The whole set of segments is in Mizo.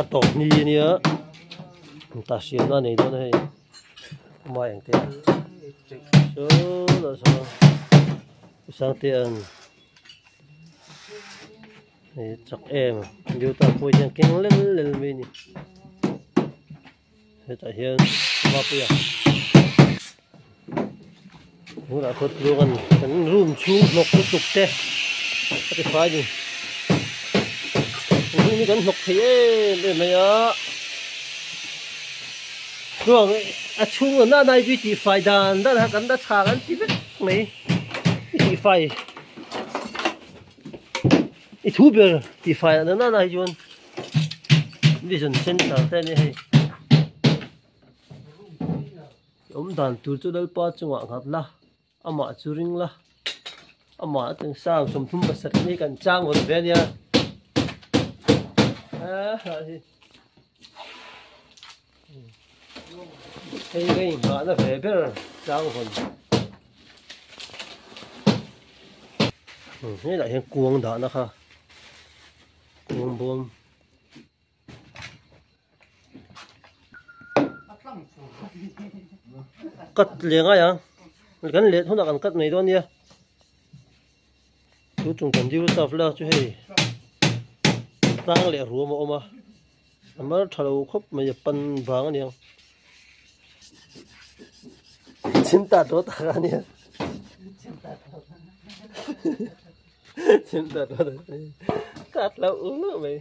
Kar tawp ni a nia ta hriatna a nei dawn a hei mai ang te saw lah saw Sangtea'n hei chak em Newton pawh hian keng lel lel mai a ni hetah hian Mapuia tunah khaw tluang an kan room chhung hnawk lutuk te a ti fai a ni room hi kan hnawk thei em em mai a tluang a chhung a nana hi chu i tih fai dan dan a kan la tha kan ti vek mai i tih fai i thu ber tih fai a nana hi chuan vision center te a ni hei. Awm dan tur chu Lalpa chungah nghat la, amah chu ring la, amah a teng sang 37 hi kan chang vawn ve ania. Hei ka inghahna ve ber chang vawn. Helaiah hian kuang dahna kha kuang bawm. Cut leh ngai ang kan let hunah kan cut mai dawn nia chu chung kan dil staff la chu hei tlang leh ruam a awm a a mar tha lo khawp mai a pan vang a niang chinta dawt a nia chinta dawt cut loh loh mai.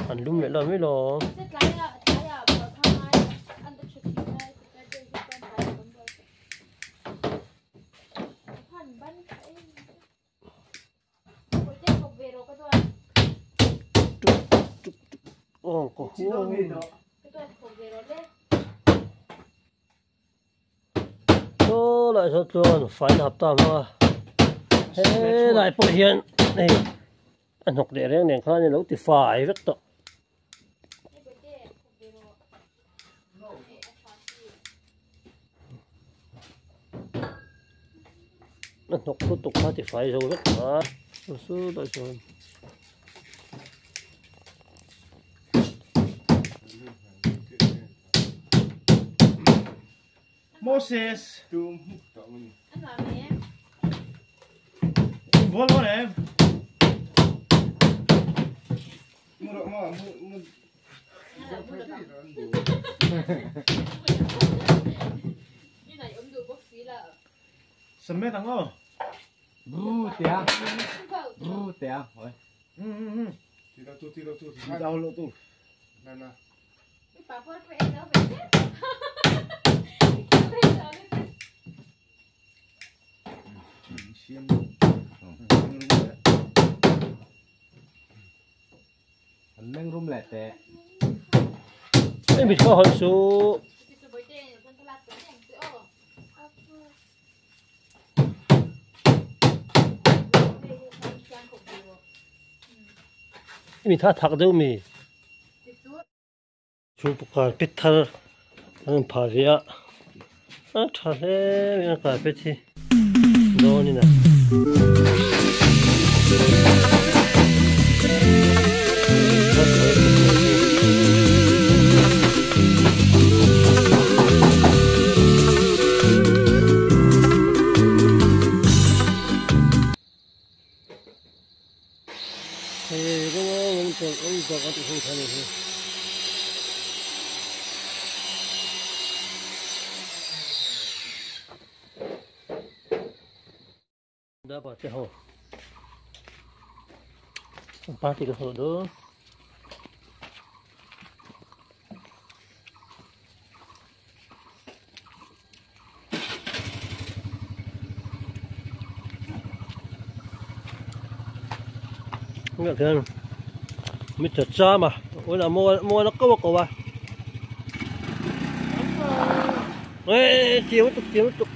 An lum leh lo mai lo. Oh, ko Saw lai saw chuan fai na hapta hmang a helai pawh hian hei a hnawk leh reng nen khan alo ti fai vek tawh. A hnawk lutuk kha ti fai zo vek tawh a sawlai sawn. Moses Bol bol em Sầm mét thằng ơi Bù tía Bù tía Ừ Đâu lộ tu Anh rung lại tệ Em bị khó hỏi số Mi tha thak deuh mi chu carpet thar an pha ve a a tha hle mai a carpet hi dawn in a. Party ka ho do. Nga kan mi cha cha ma ôi là mua mua nó câu câu à. Ê, chiếu tục chiếu tục.